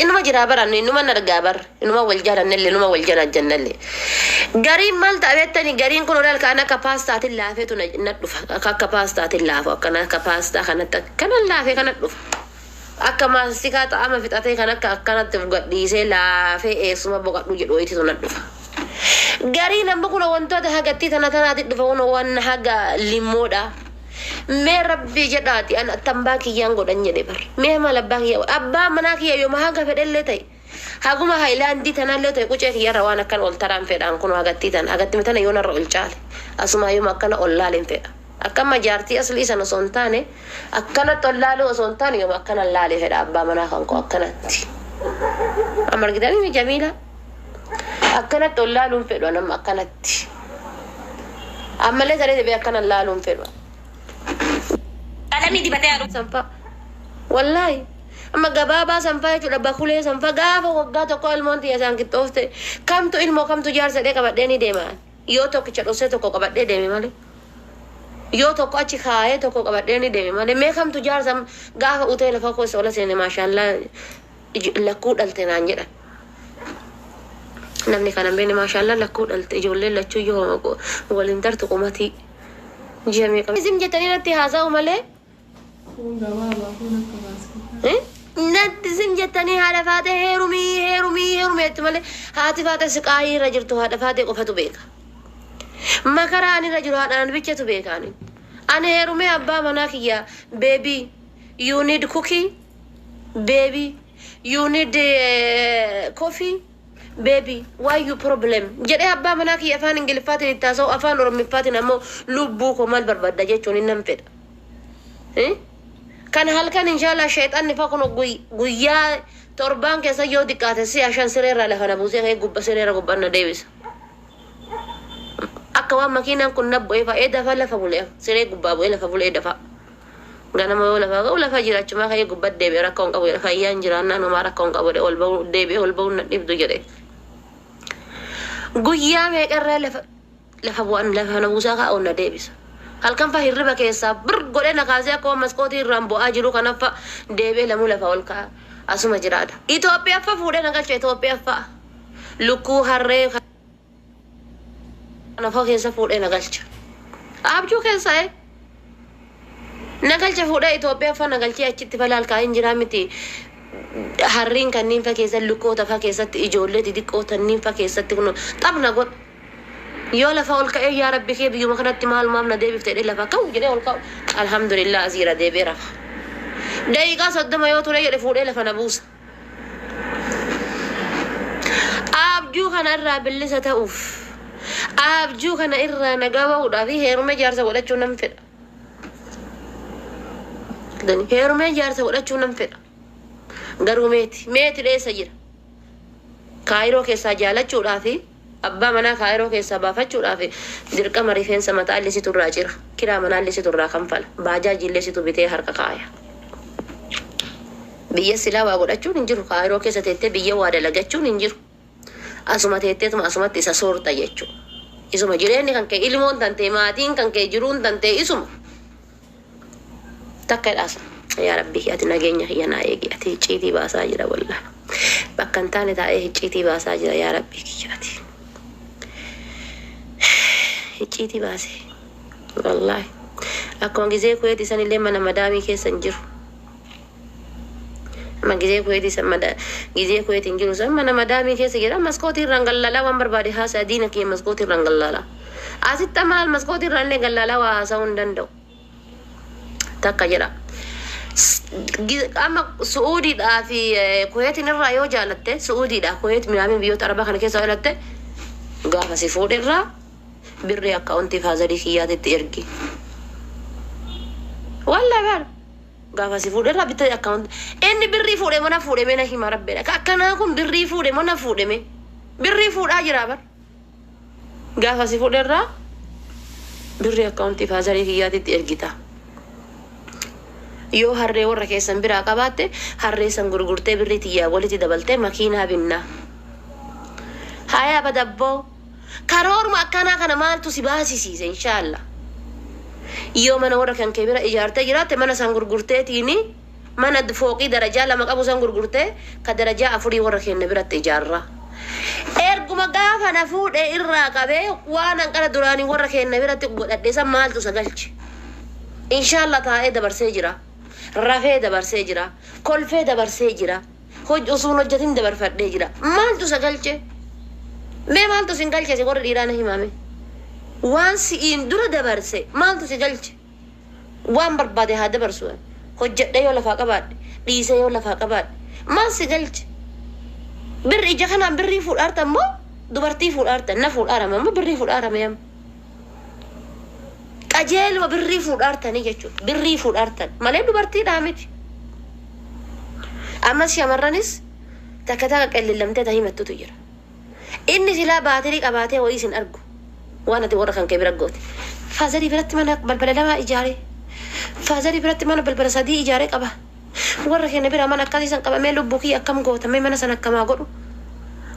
Inuma jiraa bara, inuma nargaa bar, inuma wal jaalannellee, inuma wal janaajjannellee. Gariin maal ta'a beektanii? Gariin kun olaal kaan akka paastaatiin laafeetu na dhufa. Akka paastaatiin laafu, akkana akka paastaa kanatti akkana laafee kana dhufa. Akka maastikaa xa'ama fixatee kan akka akkanatti gadhiisee laafee eessuma boqadhu jedhu wayitiitu na dhufa. Gariin amma kun wantoota hagattii tana tanaatti dhufa, kun waan haga limmoodha. Mee Rabbii jedhaati, an attambaa kiyyaan godhan jedhe bar. Mee maal abbaa kiyya, abbaa manaa kiyya yooma haga fedhellee ta'e, haguma haayilaandii tanallee ta'e, qucee kiyyarra waan akkan ol taraan fedhaan kun hagattii tana, hagattii tana yoo narra ol caale, asuma yooma akkana ol laalen fedha. Akkama jaartii aslii sana osoo hin taane, akkanatti ol laaluu osoo hin taane, yooma akkana laalee fedha abbaa manaa kan koo akkanatti. Amma argitanii Jamiila, akkanatti ol laaluun fedhu nama akkanatti. Ammallee saree deebi'ee akkana laaluun fedhu. Qalamii dibatee haadhu. Sanfaa. Wallaahi. Amma gabaabaa sanfaa jechuudha, bakulee sanfaa gaafa waggaa tokko ilmoon tiyya isaan qixxoofte, kamtu ilmoo kamtu jaarsa dhee qabadhee ni deema. Yoo tokkicha dhossee tokko qabadhee deeme malee. Yoo tokko achi kaayee tokko qabadhee ni deeme malee, mee kamtu jaarsa? Gaafa utee lafa keessa ola seene, maashaallaa, lakkuu dhalte naan jedhan. Namni kana hin beekne, maashaallaa, lakkuu dhalte, ijoolleen lachuu yoo waliin tartu qumatii. Ji'a meeqa? Isin jettanii natti haasa'u malee. Kun gabaabaa, kun akka baasketaa. Natti isin jettanii haadha faatee heerumii, heerumii, heerumii jettu malee, haati faatee siqaayii irra jirtu haadha faatee qofatu beeka. Makaraa ani irra jiru haadhaan bichatu beeka ani. Ani heerumee abbaa manaa kiyya, "Baby, you need cookie? Baby, you need coffee? Baby, why you problem?" jedhee abbaa manaa kiyya afaan Ingiliffaatiin itti haasa'u, afaan Oromiffaatiin ammoo "Lubbuu koo, maal barbaadda?" jechuun hin nan fedha. Kan halkan inshallah sheexanni fa kun guyyaa torbaan keessa yoo xiqqaate si'a shan sireerraa lafa na buusee ka'ee gubba sireerra gubbaan na deebisa. Akka waan makiinaan kun na bu'ee fa'ee dafa lafa bulee siree gubbaa bu'ee lafa bulee dafa. Ganama yoo lafa ga'u lafa jiraachumaa ka'ee gubbat deebi'ee rakkoo hin qabu jedhe, fayyaan jiraannaan homaa rakkoo hin qabu jedhe, ol ba'uu deebi'ee ol ba'uun na dhibdu jedhe. Guyyaa meeqarraa lafa lafa bu'an lafa na buusaa kaa'uun na deebisa. Halkan fa hirriba keessaa bir godhee na kaasee akka waan maskootii irraan bu'aa jiru kanaffa deebi'ee lamuu lafa ol ka'a. Asuma jiraata. Itoophiyaa fa fuudhee na galcha, Itoophiyaa fa. Lukkuu, harree kana fa keessa fuudhee na galcha. Abjuu keessa na galcha, fuudhee Itoophiyaa fa na galchee achitti fa laal kaa'in jiraa miti. Harriin kanneen fa keessa, lukkoota fa keessatti, ijoollee xixiqqoo tanniin fa keessatti kun taphna godha. Yoo lafa ol ka'ee, "Yaa Rabbi kee, biyyuma kanatti maalumaaf na deebifte?" jedhee lafa ka'u jedhee ol ka'u, alhamdulillah, asiira deebi'ee rafa. Daqiiqaa 30 yoo ture jedhe fuudhee lafa na buusa. Abjuu kana irraa bilisa ta'uuf, abjuu kana irraa nagaa bahuudhaaf heerumee jaarsa godhachuu nan fedha. Heerumee jaarsa godhachuu nan fedha. Garuu meeti meeti dheessa jira? Kaayiroo keessaa jaalachuudhaaf, abbaa manaa kaayiroo keessaa baafachuudhaaf, dirqama rifeensa mataa illee situ irraa cira. Kiraa manaa illee situ irraa kanfala. Baajaajii illee situ bitee harka kaaya. Biyya silaa waa godhachuun hin jiru. Kaayiroo keessa teettee biyya waa dalagachuun hin jiru. Asuma teetteetuma asumatti isa soorta jechuudha. Isuma jireenyi kan kee, ilmoon tantee, maatiin kan kee, jiruun tantee isuma. Takka hidhaasa. Yaa Rabbi, ati nageenya kiyya naa eegi. Ati icciitii baasaa jira wallah. Bakka hin taane taa'ee icciitii baasaa jira, yaa Rabbi kiyya ati. Icciitii baase. Wallaahi. Akkuma gizee kuweeti sanillee mana madaamii keessa hin jiru. Amma gizee kuweetii san mada gizee kuweeti hin jiru san mana madaamii keessa jira, maskootii irraan gallaalaa waan barbaade haasa'aa, diina kiyya maskootii irraan gallaalaa. Asitti amma laal, maskootii irraan illee gallaalaa waa haasa'uu hin danda'u. Takka jedha. Amma Su'uudiidhaa fi Kuweetiin irraa yoo jaalatte, Su'uudiidhaa, Kuweet, Minaamin, biyyoota Arabaa kana keessa yoo jaalatte, gaafa si fuudhe irraa birrii akkaawuntii faazarii kiyyaatitti ergi. Wallaahi bara. Gaafa si fuudhe irraa bitee akkaawuntii. Inni birrii fuudhe mana fuudhe, mee na hima rabbeedha. Ka akkanaa kun birrii fuudhe mana fuudhe mee. Birrii fuudhaa jira bar. Gaafa si fuudhe irraa birrii akkaawuntii faazarii kiyyaatitti ergita. Yoo harree warra keessan biraa qabaatte, harree san gurgurtee birrii tiyyaa walitti dabaltee makiinaa binnaa. Haya badabboo, karooruma akkanaa kana maaltu si baasisiise inshaallah? Yoo mana warra kan kee bira ijaartee jiraatte, mana san gurgurteetiini Mana fooqii darajaa 2 qabu san gurgurtee ka darajaa afurii warra keenya biratti ijaarra. Erguma gaafa na fuudhe irraa qabee waan hanqana duraanii warra keenya biratti godhadhe san maaltu isa galche? Inshallah taa'ee dabarsee jira. Rafee dabarsee jira. Kolfee dabarsee jira. Hoj osoo hin hojjetin dabarfadhee jira. Maaltu isa galche? Mee maaltu isin galche isin warri dhiiraa na himaame? Waan si'iin dura dabarse maaltu si galche? Waan barbaade haa dabarsu. Hojjedhee yoo lafaa qabaadhe, dhiisee yoo lafaa qabaadhe, maal si galche? Birri ija kanaan birrii fuudhaarta immoo dubartii fuudhaarta na fuudhaarama immoo birrii fuudhaarame amma. Qajeeluma birrii fuudhaartanii jechuudha. Birrii fuudhaartan malee dubartiidhaa miti. Ammas shamarranis takka takka qellilamtee ta himattutu jira. Inni silaa baatirii qabaatee wayii sin argu. Waan ati warra kan kee bira goote. Faazarii biratti mana balbala lamaa ijaaree. Faazarii biratti mana balbala sadii ijaaree qaba. Warra keenya bira mana akkasii san qaba. Mee lubbuu kiyya akkam goota? Mee mana san akkamaa godhu?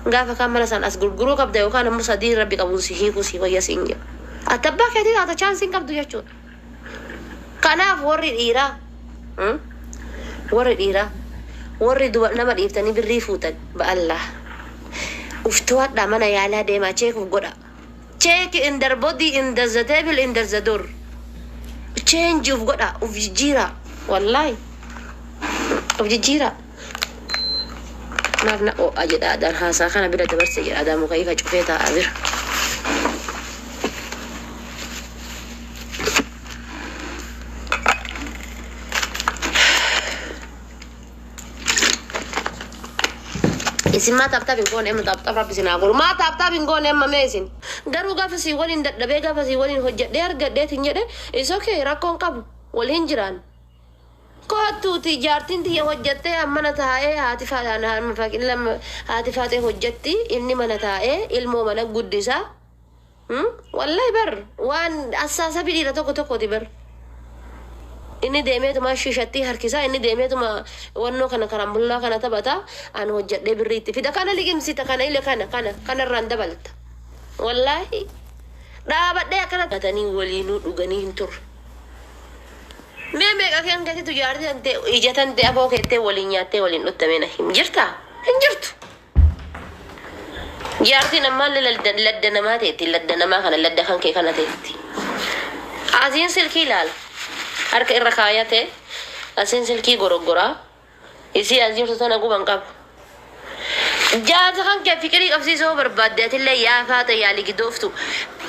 Gaafa kaan mana san as gurguruu qabda yookaan ammoo sadii rabbi qabuun si hiikuu si wayya siin jedhu. Ati abbaa keetii taata chaansiin qabdu jechuudha. Kanaaf warri dhiiraa warri dhiiraa warri duba nama dhiiftanii birrii fuutan ba'allaa uf to'adhaa mana yaalaa deemaa check uf godha. Check in their body in the, the table in the, the door. Change uf godha uf jijjiiraa wallaahi uf jijjiiraa. Naaf na o'a jedha adaan haasaa kana bira dabarse jedha adaa muka ifa cufee taa'aa bira. Isin maa tap tap hin goone amma tap tap rabbi isin haa godhu. Maa tap tap hin goone amma mee isin. Garuu gaafa sii waliin dadhabee gaafa sii waliin hojjedhee argadheetiin jedhe is okay rakkoon qabu waliin jiraan. Koottuuti jaartiin tiyya hojjattee an mana taa'ee haati haati faaxee hojjatti inni mana taa'ee ilmoo mana guddisa. Wallahi bar waan assaasabii dhiira tokko tokkooti bar. Inni deemeetuma shishatti harkisaa inni deemeetuma wannoo kana karambullaa kana taphata an hojjadhee birrii itti fida kana liqimsita kana ile kana kana kanarraan dabalta. Wallaahi dhaabadhee akkana gatanii waliinuu dhuganii hin turre. Mee meeqa kan keetitu jaartii tantee ija tantee afoo keettee waliin nyaattee waliin dhutta mee na him jirtaa? Hin jirtu. Jaartiin ammaallee ladda ladda namaa teetti ladda namaa kana ladda kan kee kana teetti. Asiin silkii ilaala. Harka irra kaayate asiin silkii goroggoraa isii as jirtu tana quban qabu. Jaarsa kan kee fiqirii qabsiisuu yoo barbaadde atillee yaa faaxa yaa ligidooftu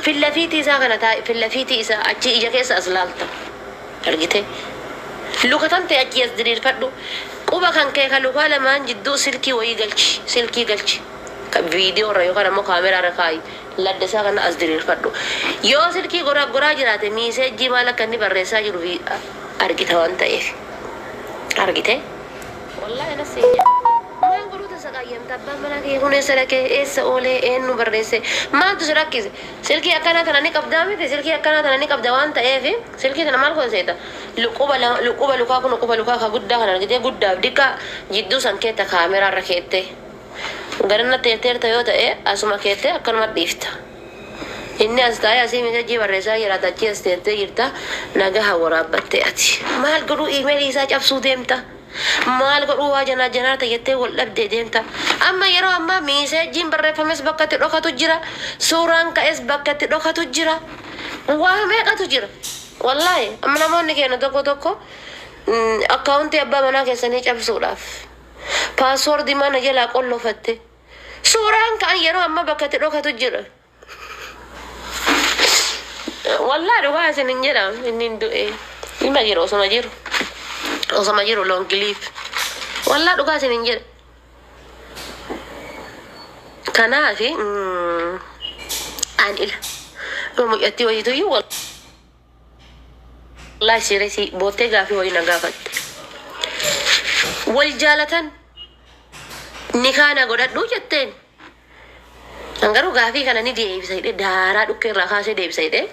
fillafiitii isaa kana taa'e fillafiitii isaa achi ija keessa as laalta. Argite? Luka tan ta'e achii as diriirfadhu. Quba kan kee kan lukaa lamaan jidduu silkii wayii galchi. Silkii galchi. Ka viidiyoo irra yookaan ammoo kaameraa irra kaayi. Ladda isaa kana as diriirfadhu. Yoo silkii goraaggoraa jiraate miiseejjii maal akka inni barreessaa jiru argita waan ta'eef. Argite? Wallaahi anas siin jedha. Maal godhuu tasaqaayyamta abbaan manaa kee kun eessa dhaqee eessa oolee eenyu barreesse maaltu si rakkise silkii akkanaa tana ni qabdaa miti silkii akkanaa tana ni qabda waan ta'eef silkii tana maal godha seeta luquba luquba lukaa kun quba lukaa ka guddaa kana argitee guddaaf diqqaa jidduu san keetta kaameraa irra keettee garanna teerteerta yoo ta'e asuma keettee akkanuma dhiifta. Inni as taa'ee asii misejjii barreessaa jiraata achii as teettee jirta nagaha waraabbattee ati. Maal godhuu iimeelii isaa cabsuu deemta? Maal godhuu waa janaa janaarta jettee wal dhabdee deemta? Amma yeroo ammaa miiseejjiin barreeffames bakka itti dhokatu jira. Suuraan ka'es bakka itti dhokatu jira. Waa meeqatu jira. Wallaahi amma namoonni keenya tokko tokko akkaawuntii abbaa manaa keessanii cabsuudhaaf paaswoordii mana jalaa qollofatte. Suuraan ka'an yeroo ammaa bakka itti dhokatu jira. Wallaahi dhugaa isin hin jedha inni hin du'e. Ilma jiru osoma jiru. Osoma jiru long live. Wallaahi dhugaa isin hin jedha. Kanaafi an ila. Mucattii wayiituyyuu wallaahi siiresii boottee gaafii wayii na gaafatte. Wal jaalatan nikaa na godhadhuu jetteen. An garuu gaafii kana ni deebisa jedhee daaraa dhukkee irraa kaasee deebisa jedhee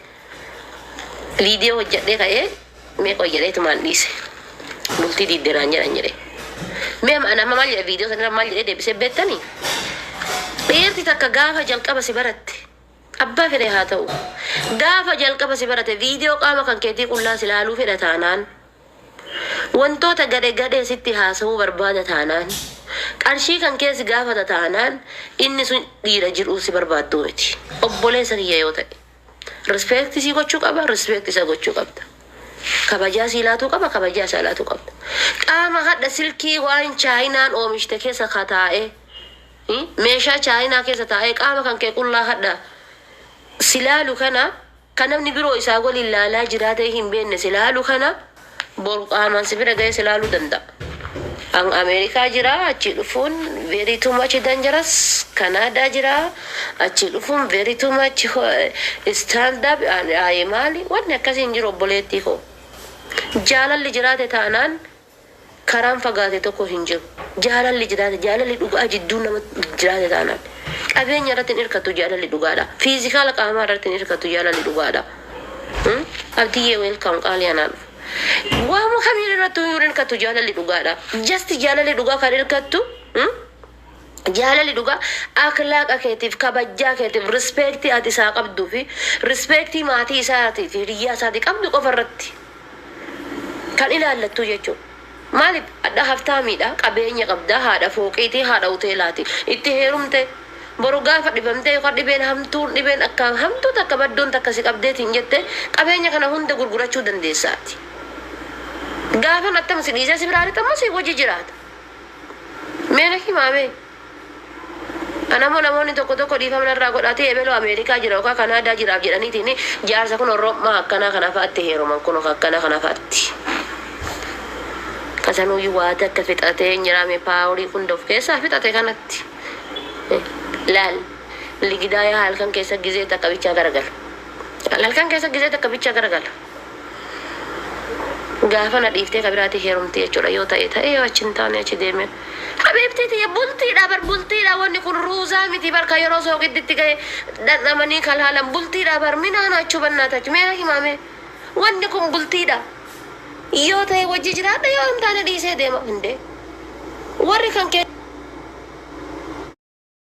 viidiyoo hojjedhee ka'ee mee qoy jedheetumaan dhiise. Bultii diidde naan jedhan jedhee. Mee amma amma maal jedhe viidiyoo sanirra maal jedhee deebisee beektanii? Dhiirti takka gaafa jalqaba si baratte abbaa fedhe haa ta'u gaafa jalqaba si barate viidiyoo qaama kan keetii qullaa si laaluu fedha taanaan. Wantoota gadhe gadhee sitti haasa'uu barbaada taanaan, qarshii kan keessi gaafata taanaan, inni sun dhiira jiruu si barbaaddu miti. Obboleessa kiyya yoo ta'e, respect sii gochuu qaba, respect isa gochuu qabda. Kabajaa sii laatuu qaba, kabajaa isaa laatuu qabda. Qaama hadha silkii waan Chaayinaan oomishte keessa kataa'ee, meeshaa Chaayinaa keessa taa'ee qaama kan kee qullaa hadha silaalu kana, kan namni biroo isaa waliin laalaa jiraatee hin beekne silaalu kana, boru qaamaan si bira ga'ee silaaluu danda'a. An Ameerikaa jira, achi dhufuun very too much dangerous. Kanaadaa jira, achi dhufuun very too much stand up. Aye, maali wanni akkasii hin jiru, obboleettii koo. Jaalalli jiraate taanaan karaan fagaate tokko hin jiru. Jaalalli jiraate, jaalalli dhugaa jidduu nama jiraate taanaan, qabeenya irratti hin hirkattu jaalalli dhugaadha. Physical qaamaa irratti hin hirkattu jaalalli dhugaadha. Abdiyyee, welcome, qaalii anaa dhufu. Waama kamiin irratti hin hirkattu jaalalli dhugaadha. Just jaalalli dhugaa kan hirkattu, jaalalli dhugaa akhlaaqa keetiif, kabajaa keetiif, respect ati isaa qabduu fi respect maatii isaatii fi hiriyyaa isaatii qabdu qofa irratti kan ilaallattu jechuudha. Maaliif hadha haftaamiidha, qabeenya qabda, haadha fooqiitii, haadha hoteelaati. Itti heerumte, boru gaafa dhibamtee yookaan dhibeen hamtuun, dhibeen akka hamtuu takka baddoon takka si qabdeetiin jette, qabeenya kana hunda gurgurachuu dandeessaati. Gaafa nattam si dhiisee si biraa lixammoo si wajji jiraata. Meena himaame. Anamoo namoonni tokko tokko dhiifama narraa godhatee ebeloo Ameerikaa jira yookaan Kanaadaa jiraaf jedhaniitiin jaarsa kun Orommaa akkanaa kana fa'aatti heeruman, kun akkanaa kana fa'aatti. Kasanuyyuu waata akka fixatee hin jiraame, power hunda of keessaa fixate kanatti. Laal, ligidaaya halkan keessa gizee takka bichaa garagala. Halkan keessa gizee takka bichaa garagala. Gaafa na dhiiftee ka biraatti heerumti jechuudha. Yoo ta'e ta'e, yoo achi hin taane achi deeme. Habiibtii tiyya, bultiidha bar, bultiidha. Wanni kun ruuzaa miti barka yeroo sooqidditti ga'e dhandhamanii kalaalan. Bultiidha bar, minaan achuu bannaatachu meera himame. Wanni kun bultiidha. Yoo ta'e wajji jiraadha, yoo hin taane dhiisee deema. Hindee warri kan kee